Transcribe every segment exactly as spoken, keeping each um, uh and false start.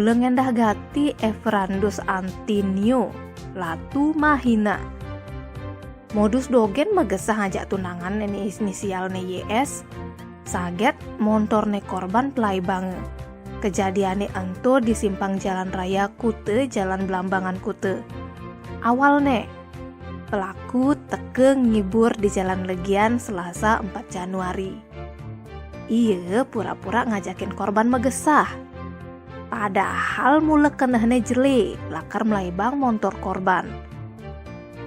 Lengendah gati Everandus Antinio, Latu Mahina. Modus dogén magesah ngajak tunangan né inisialné Y S. Saget montorné korban pelaibangé. Kejadianné ento di simpang jalan raya Kuta, Jalan Belambangan Kuta. Awalné, pelaku teka ngibur di jalan legian Selasa empat Januari. Ia pura-pura ngajakin korban magesah. Padahal mula kenehné jelé, lakar melaibang montor korban.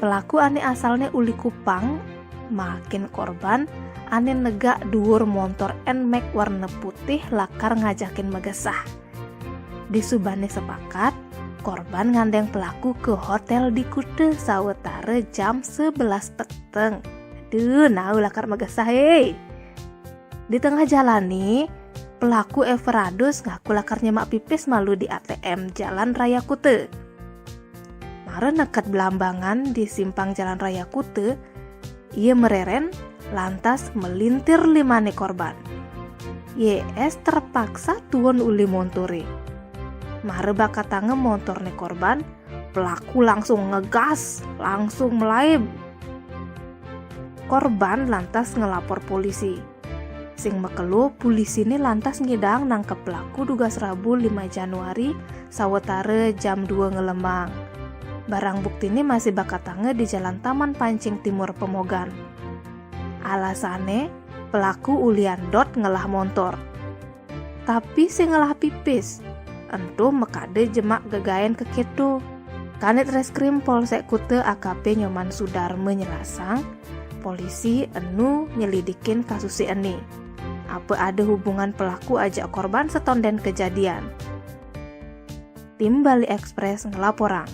Pelaku ané asalné uli Kupang, makin korban ané negak duur montor Nmax warna putih lakar ngajakin magesah. Disubané sepakat, korban ngandéng pelaku ka hotél di Kuta sawetara jam sebelas peteng. Duh, nau lakar magesah, hei. Di tengah jalané, pelaku Everadus ngaku lakar nyemak pipis malu di A T M Jalan Raya Kuta. Mara neked Belambangan di simpang Jalan Raya Kuta, ia mererén lantas melintir limané korban. Y S terpaksa tuun uli montoré. Mara bakatanga montorné korban, pelaku langsung ngegas, langsung melaib. Korban lantas ngelapor polisi. Sing makelo, polisiné lantas ngidang nangkep pelaku dugas Rabu lima Januari sawetara jam dua ngelembang. Barang buktiné masih bakatanga di Jalan Taman Pancing Timur Pemogan. Alasané, pelaku ulian dot ngelah montor. Tapi sing ngelah pipis, ento makada jemak gegaén ka kéto. Kanit Reskrim Polsek Kuta A K P Nyoman Sudarma nyelasang, polisi enu nyelidikin kasusé ené. Apa ada hubungan pelaku ajak korban setondén kejadian? Tim Bali Express ngelaporang.